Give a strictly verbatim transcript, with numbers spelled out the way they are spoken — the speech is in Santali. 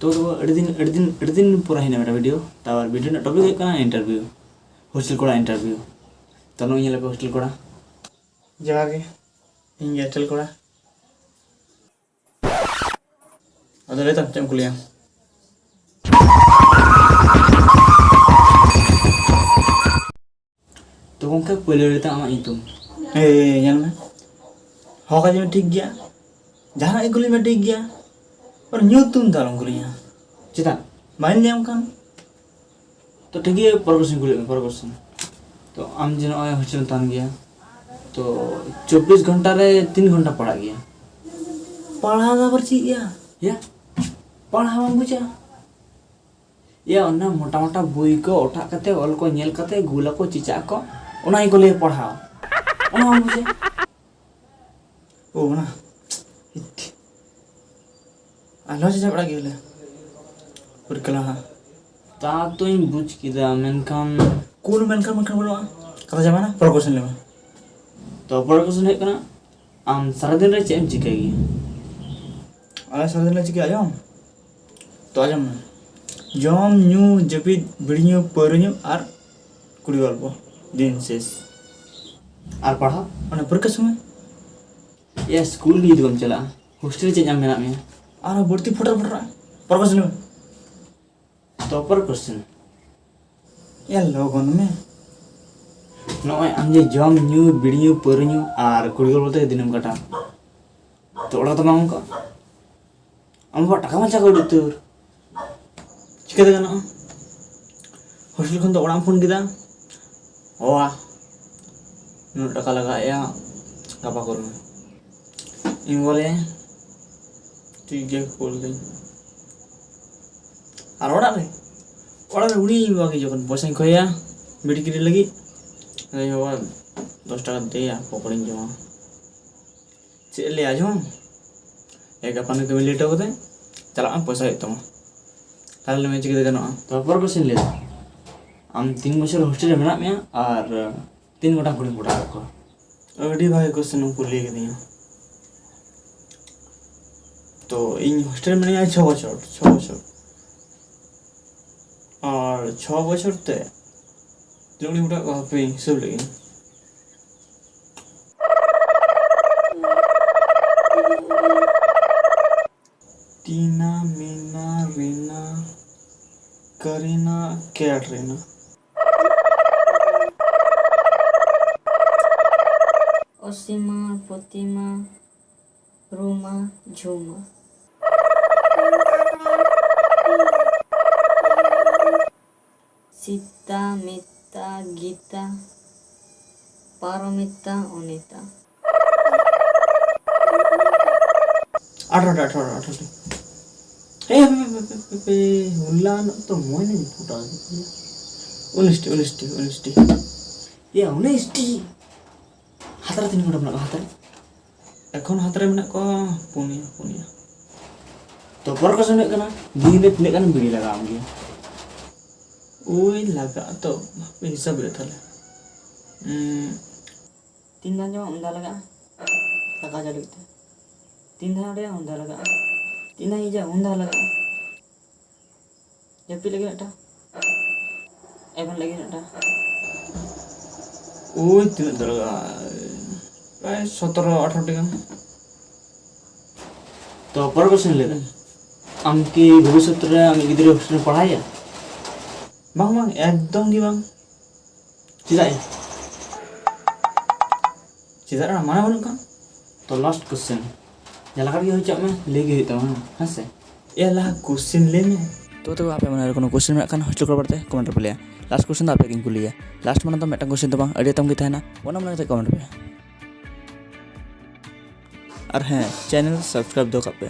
ᱛᱚ ᱟᱹᱰᱤ ᱫᱤᱱ ᱟᱹᱰᱤ ᱫᱤᱱ ᱟᱹᱰᱤ ᱫᱤᱱ ᱯᱚᱨᱮ ᱦᱮᱡ ᱮᱱᱟ ᱢᱤᱫᱴᱟᱝ ᱵᱷᱤᱰᱤᱭᱳ᱾ ᱛᱟᱨᱯᱚᱨ ᱵᱷᱤᱰᱤᱭᱳ ᱨᱮᱱᱟᱜ ᱴᱚᱯᱤᱠ ᱦᱩᱭᱩᱜ ᱠᱟᱱᱟ ᱤᱱᱴᱟᱨᱵᱷᱤᱭᱩ, ᱦᱳᱥᱴᱮᱞ ᱠᱚᱲᱟ ᱤᱱᱴᱟᱨᱵᱷᱤᱭᱩ᱾ ᱛᱚ ᱱᱚᱜᱼᱚᱭ ᱧᱮᱞ ᱯᱮ ᱦᱳᱥᱴᱮᱞ ᱠᱚᱲᱟ᱾ ᱡᱚᱦᱟᱨ ᱜᱮ, ᱤᱧ ᱜᱮ ᱦᱳᱥᱴᱮᱞ ᱠᱚᱲᱟ᱾ ᱟᱫᱚ ᱞᱟᱹᱭ ᱛᱟᱢ, ᱪᱮᱫ ᱮᱢ ᱠᱩᱞᱤᱭᱟ? ᱛᱚ ᱜᱚᱢᱠᱮ, ᱯᱳᱭᱞᱳ ᱨᱮ ᱛᱟᱢ ᱟᱢᱟᱜ ᱧᱩᱛᱩᱢ᱾ ᱮᱭ, ᱧᱮᱞ ᱢᱮ, ᱦᱚᱦᱚ ᱠᱟᱫᱤᱧ ᱢᱮ ᱴᱷᱤᱠ ᱜᱮᱭᱟ, ᱡᱟᱦᱟᱱᱟᱜ ᱜᱮ ᱠᱩᱞᱤ ᱢᱮ ᱴᱷᱤᱠ ᱜᱮᱭᱟ, ᱟᱨ ᱧᱩᱛᱩᱢ ᱫᱚ ᱟᱞᱚᱢ ᱠᱩᱞᱤᱧᱟ᱾ ᱪᱮᱫᱟᱜ? ᱵᱟᱹᱧ ᱞᱟᱹᱭᱟᱢ ᱠᱟᱱ᱾ ᱛᱚ ᱴᱷᱤᱠ ᱜᱮᱭᱟ, ᱯᱚᱨᱮᱨ ᱠᱚᱥᱪᱮᱱ ᱠᱩᱞᱤᱭᱮᱫ ᱢᱮ, ᱯᱚᱨᱮᱨ ᱠᱚᱥᱪᱮᱱ᱾ ᱛᱚ ᱟᱢ ᱡᱮ ᱱᱚᱜᱼᱚᱭ ᱦᱳᱥᱴᱮᱞ ᱨᱮᱢ ᱛᱟᱦᱮᱱ ᱜᱮᱭᱟ, ᱛᱚ ᱪᱚᱵᱵᱤᱥ ᱜᱷᱚᱱᱴᱟ ᱨᱮ ᱛᱤᱱ ᱜᱷᱚᱱᱴᱟ ᱯᱟᱲᱦᱟᱜ ᱜᱮᱭᱟ? ᱯᱟᱲᱦᱟᱣ ᱫᱚ ᱟᱵᱟᱨ ᱪᱮᱫ ᱭᱟ? ᱭᱟ, ᱯᱟᱲᱦᱟᱣ ᱵᱟᱢ ᱵᱩᱡᱟ? ᱭᱟ, ᱚᱱᱟ ᱢᱚᱴᱟ ᱢᱚᱴᱟ ᱵᱳᱭ ᱠᱚ ᱚᱴᱟᱜ ᱠᱟᱛᱮ, ᱚᱞ ᱠᱚ ᱧᱮᱞ ᱠᱟᱛᱮ, ᱜᱩᱞ ᱟᱠᱚ, ᱪᱮᱪᱟᱜ ᱟᱠᱚ, ᱚᱱᱟ ᱜᱮᱠᱚ ᱞᱟᱹᱭᱟ ᱯᱟᱲᱦᱟᱣ᱾ ᱚᱱᱟ ᱵᱟᱢ ᱵᱩᱡᱟ? ᱳ, ᱚᱱᱟ᱾ ᱤᱛ᱾ ᱟᱨ ᱞᱚᱡᱽ ᱡᱟᱵᱲᱟ ᱜᱮ ᱵᱚᱞᱮ᱾ ᱯᱩᱨᱠᱟᱞᱟ ᱦᱟᱸᱜ᱾ ᱛᱟ ᱛᱚᱧ ᱵᱩᱡᱽ ᱠᱮᱫᱟ, ᱢᱮᱱᱠᱷᱟᱱ ᱠᱳᱱᱳ ᱢᱮᱱᱠᱷᱟᱱ, ᱢᱮᱱᱠᱷᱟᱱ ᱵᱟᱹᱱᱩᱜᱼᱟ᱾ ᱠᱟᱛᱷᱟ ᱪᱟᱵᱟᱭᱱᱟ, ᱯᱚᱨᱮᱨ ᱠᱚᱥᱪᱮᱱ ᱞᱟᱹᱭ ᱢᱮ᱾ ᱛᱚ ᱯᱚᱨᱮᱨ ᱠᱚᱥᱪᱮᱱ ᱦᱩᱭᱩᱜ ᱠᱟᱱᱟ, ᱟᱢ ᱥᱟᱨᱟᱫᱤᱱ ᱨᱮ ᱪᱮᱫ ᱮᱢ ᱪᱤᱠᱟᱹᱭ ᱜᱮᱭᱟ? ᱟᱞᱮ ᱥᱟᱨᱟᱫᱤᱱ ᱞᱮ ᱪᱤᱠᱟᱹᱭᱟ, ᱟᱸᱡᱚᱢ? ᱛᱚ ᱟᱸᱡᱚᱢ ᱢᱮ, ᱡᱚᱢ, ᱧᱩ, ᱡᱟᱹᱯᱤᱫ, ᱵᱤᱲᱤ ᱧᱩ, ᱯᱟᱹᱣᱨᱟᱹ ᱧᱩ ᱟᱨ ᱠᱩᱲᱤ ᱜᱚᱞᱯᱚ, ᱫᱤᱱ ᱥᱮᱥ᱾ ᱟᱨ ᱯᱟᱲᱦᱟᱣ? ᱚᱱᱟ ᱯᱚᱨᱤᱠᱠᱷᱟ ᱥᱚᱢᱚᱭ᱾ ᱭᱟ, ᱥᱠᱩᱞ ᱜᱮ ᱡᱩᱫᱤ ᱵᱟᱢ ᱪᱟᱞᱟᱜᱼᱟ, ᱦᱳᱥᱴᱮᱞ ᱨᱮ ᱪᱮᱫ ᱧᱟᱢ ᱢᱮᱱᱟᱜ ᱢᱮᱭᱟ? ᱟᱨᱦᱚᱸ ᱵᱟᱹᱲᱛᱤ ᱯᱷᱚᱴᱚᱨ ᱯᱷᱚᱴᱚᱨᱟ᱾ ᱯᱚᱨᱤᱠᱠᱷᱟ ᱥᱚᱢᱚᱭ᱾ ᱛᱚ ᱯᱚᱨᱮᱨ ᱠᱚᱥᱪᱮᱱ᱾ ᱭᱟ, ᱞᱚᱜᱚᱱ ᱢᱮ᱾ ᱱᱚᱜᱼᱚᱭ ᱟᱢ ᱡᱮ ᱡᱚᱢ, ᱧᱩ, ᱵᱤᱲᱤ ᱧᱩ, ᱯᱟᱹᱣᱨᱟᱹ ᱧᱩ ᱟᱨ ᱠᱩᱲᱤ ᱜᱚᱞᱯᱚ ᱛᱮ ᱫᱤᱱᱮᱢ ᱠᱟᱴᱟᱣᱟ, ᱛᱚ ᱚᱲᱟᱜ ᱫᱚ ᱵᱟᱝ ᱚᱱᱠᱟ? ᱟᱢ ᱵᱟᱵᱟ ᱴᱟᱠᱟ ᱵᱟᱧᱪᱟᱣ ᱠᱚ ᱟᱹᱰᱤ ᱩᱛᱟᱹᱨ᱾ ᱪᱤᱠᱟᱹᱛᱮ ᱜᱟᱱᱚᱜᱼᱟ? ᱦᱳᱥᱴᱮᱞ ᱠᱷᱚᱱ ᱫᱚ ᱚᱲᱟᱜ ᱮᱢ ᱯᱷᱳᱱ ᱠᱮᱫᱟ, "ᱳ ᱵᱟ, ᱱᱩᱱᱟᱹᱜ ᱴᱟᱠᱟ ᱞᱟᱜᱟᱜᱼᱟ, ᱜᱟᱯᱟ ᱠᱳᱞ ᱢᱮ᱾" ᱤᱧ ᱵᱚᱞᱮ, "ᱴᱷᱤᱠ ᱜᱮᱭᱟ, ᱠᱳᱞ ᱫᱟᱹᱧ᱾" ᱟᱨ ᱚᱲᱟᱜ ᱨᱮ, ᱚᱲᱟᱜ ᱨᱮ ᱩᱱᱤ ᱤᱧ ᱵᱟᱵᱟ ᱜᱮ ᱡᱚᱠᱷᱚᱱ ᱯᱚᱭᱥᱟᱧ ᱠᱷᱚᱭᱟ ᱵᱤᱲᱤ ᱠᱤᱨᱤᱧ ᱞᱟᱹᱜᱤᱫ, ᱟᱫᱚ ᱤᱧ ᱵᱟᱵᱟ, "ᱫᱚᱥ ᱴᱟᱠᱟ ᱫᱮᱭᱟ, ᱯᱚᱠᱚᱲᱤᱧ ᱡᱚᱢᱟ᱾" ᱪᱮᱫ ᱮ ᱞᱟᱹᱭᱟ, ᱟᱸᱡᱚᱢᱟᱢ? ᱮ, ᱜᱟᱯᱟ ᱱᱩᱭ ᱠᱟᱹᱢᱤ ᱞᱮᱴᱚ ᱠᱟᱛᱮ ᱪᱟᱞᱟᱜ ᱢᱮ, ᱯᱚᱭᱥᱟ ᱦᱩᱭᱩᱜ ᱛᱟᱢᱟ᱾ ᱛᱟᱦᱞᱮ ᱞᱟᱹᱭ ᱢᱮ, ᱪᱤᱠᱟᱹᱛᱮ ᱜᱟᱱᱚᱜᱼᱟ? ᱛᱟᱨᱯᱚᱨ ᱠᱚ ᱥᱮᱱ ᱞᱮᱫᱟ, ᱟᱢ ᱛᱤᱱ ᱵᱚᱪᱷᱚᱨ ᱦᱳᱥᱴᱮᱞ ᱨᱮ ᱢᱮᱱᱟᱜ ᱢᱮᱭᱟ ᱟᱨ ᱛᱤᱱ ᱜᱚᱴᱟᱝ ᱠᱩᱲᱤᱢ ᱯᱚᱴᱟᱣ ᱟᱠᱟᱫ ᱠᱚᱣᱟ? ᱟᱹᱰᱤ ᱵᱷᱟᱜᱮ ᱠᱚᱥᱪᱮᱱ ᱮᱢ ᱠᱩᱞᱤ ᱠᱟᱫᱤᱧᱟ᱾ ᱛᱚ ᱤᱧ ᱦᱳᱥᱴᱮᱞ ᱢᱤᱱᱟᱹᱧᱟ ᱪᱷᱚ ᱵᱚᱪᱷᱚᱨ, ᱪᱷᱚ ᱵᱚᱪᱷᱚᱨ᱾ ᱟᱨ ᱪᱷᱚ ᱵᱚᱪᱷᱚᱨ ᱛᱮ ᱛᱤᱱᱟᱹᱜ ᱜᱟᱱᱤᱧ ᱯᱟᱲᱦᱟᱜ ᱠᱚᱣᱟ, ᱦᱟᱯᱮᱧ ᱦᱤᱥᱟᱹᱵ ᱞᱮᱜᱮ᱾ ᱴᱤᱱᱟ, ᱢᱤᱱᱟ, ᱨᱤᱱᱟ, ᱠᱟᱨᱤᱱᱟ, ᱠᱮᱴᱨᱤᱱᱟ᱾ ᱚᱥᱤᱢᱟ, ᱯᱨᱚᱛᱤᱢᱟ, ᱨᱩᱢᱟ, ᱡᱷᱩᱢᱟ᱾ ᱥᱤᱛᱟ, ᱢᱤᱛᱟ, ᱜᱤᱛᱟ, ᱯᱟᱨᱚᱢᱤᱛᱟ, ᱚᱱᱤᱛᱟ᱾ ᱟᱴᱷᱨᱚᱴᱤ, ᱟᱴᱷᱨᱚᱴᱤ, ᱟᱴᱷᱨᱚᱴᱤ᱾ ᱮ, ᱦᱟᱯᱮ, ᱦᱟᱯᱮ, ᱦᱟᱯᱮ, ᱦᱟᱯᱮ, ᱦᱚᱞᱟᱱᱚᱜ ᱛᱚ ᱢᱚᱡᱽ ᱤᱧ ᱯᱷᱳᱴᱳ ᱠᱮᱫ ᱜᱮᱭᱟ᱾ ᱩᱱᱤᱥᱴᱤ, ᱩᱱᱤᱥᱴᱤ, ᱩᱱᱤᱥᱴᱤ᱾ ᱮᱭᱟ, ᱩᱱᱤᱥᱴᱤ᱾ ᱦᱟᱛᱨᱮ ᱛᱤᱱᱟᱹᱜ ᱜᱚᱴᱟ ᱢᱮᱱᱟᱜ ᱠᱚᱣᱟ ᱦᱟᱛᱨᱮ? ᱮᱠᱷᱚᱱ ᱦᱟᱛᱨᱮ ᱢᱮᱱᱟᱜ ᱠᱚᱣᱟ ᱯᱩᱱᱭᱟ, ᱯᱩᱱᱭᱟ᱾ ᱛᱚ, ᱯᱚᱨᱮᱨ question ᱦᱩᱭᱩᱜ ᱠᱟᱱᱟ, ᱫᱤᱱ ᱨᱮ ᱛᱤᱱᱟᱹᱜ ᱜᱟᱱ ᱵᱤᱲᱤ ᱞᱟᱜᱟᱣᱟᱢ ᱜᱮᱭᱟ? ᱳᱭ ᱞᱟᱜᱟᱜ ᱛᱚ, ᱦᱟᱯᱮ ᱦᱤᱥᱟᱹᱵ ᱨᱮ ᱛᱟᱦᱞᱮ᱾ ᱩᱸ, ᱛᱤᱱ ᱫᱷᱟᱣ ᱡᱚᱢᱟ ᱩᱱ ᱫᱷᱟᱣ ᱞᱟᱜᱟᱜᱼᱟ ᱫᱟᱠᱟ ᱡᱚᱢ ᱞᱟᱹᱜᱤᱫ ᱛᱮ᱾ ᱛᱤᱱ ᱫᱷᱟᱣ ᱚᱸᱰᱮ ᱩᱱ ᱫᱷᱟᱣ ᱞᱟᱜᱟᱜᱼᱟ᱾ ᱛᱤᱱ ᱫᱷᱟᱣ ᱤᱧ ᱡᱚᱢᱟ ᱩᱱ ᱫᱷᱟᱣ ᱞᱟᱜᱟᱜᱼᱟ᱾ ᱡᱟᱹᱯᱤᱫ ᱞᱟᱹᱜᱤᱫ ᱢᱤᱫᱴᱟᱝ᱾ ᱮᱵᱷᱮᱱ ᱞᱟᱹᱜᱤᱫ ᱢᱤᱫᱴᱟᱝ᱾ ᱳᱭ ᱛᱤᱱᱟᱹᱜ ᱫᱚᱨᱠᱟᱨ? ᱯᱨᱟᱭ ᱥᱚᱛᱨᱚ ᱟᱴᱷᱨᱚ ᱴᱤ ᱜᱟᱱ᱾ ᱛᱚ ᱯᱚᱨᱮᱨ question ᱞᱟᱹᱭ ᱫᱟ᱾ ᱟᱢ ᱠᱤ ᱵᱷᱚᱵᱤᱥᱥᱚᱛ ᱨᱮ ᱟᱢᱤᱡ ᱜᱤᱫᱽᱨᱟᱹ ᱦᱳᱥᱴᱮᱞ ᱨᱮᱢ ᱯᱟᱲᱦᱟᱣᱮᱭᱟ? ᱵᱟᱝ, ᱵᱟᱝ, ᱮᱠᱫᱚᱢ ᱜᱮ ᱵᱟᱝ᱾ ᱪᱮᱫᱟᱜ ᱭᱟ? ᱪᱮᱫᱟᱜ ᱨᱮᱱᱟᱜ ᱢᱟᱱᱟ ᱵᱟᱹᱱᱩᱜ ᱠᱷᱟᱱ? ᱛᱚ last question, ᱡᱟᱦᱟᱸ ᱞᱮᱠᱟ ᱨᱮᱜᱮ ᱦᱩᱭ ᱦᱚᱪᱚᱜ ᱢᱮ, ᱞᱟᱹᱭ ᱜᱮ ᱦᱩᱭᱩᱜ ᱛᱟᱢᱟ, ᱦᱮᱸ ᱥᱮ? ᱮ ᱞᱟᱦᱟ question ᱞᱟᱹᱭ ᱢᱮ᱾ ᱛᱚ ᱛᱚᱵᱮ ᱟᱯᱮ ᱢᱚᱱᱮᱨᱮ ᱠᱳᱱᱳ question ᱢᱮᱱᱟᱜ ᱠᱷᱟᱱ ᱦᱳᱥᱴᱮᱞ ᱠᱚ ᱵᱟᱨᱮᱛᱮ comment ᱨᱮᱯᱮ ᱞᱟᱹᱭᱟ᱾ Last question ᱫᱚ ᱟᱯᱮ ᱜᱤᱧ ᱠᱩᱞᱤᱭᱟ᱾ Last ᱢᱟᱱᱮ ᱫᱚ ᱢᱤᱫᱴᱟᱝ question ᱫᱚ ᱵᱟᱝ, ᱟᱹᱰᱤ ᱟᱛᱟᱢ ᱜᱮ ᱛᱟᱦᱮᱱᱟ, ᱚᱱᱟ ᱢᱚᱱᱮ ᱠᱟᱛᱮ comment ᱯᱮ᱾ ᱟᱨ ᱦᱮᱸ, channel subscribe ᱫᱚᱦᱚ ᱠᱟᱜ ᱯᱮ᱾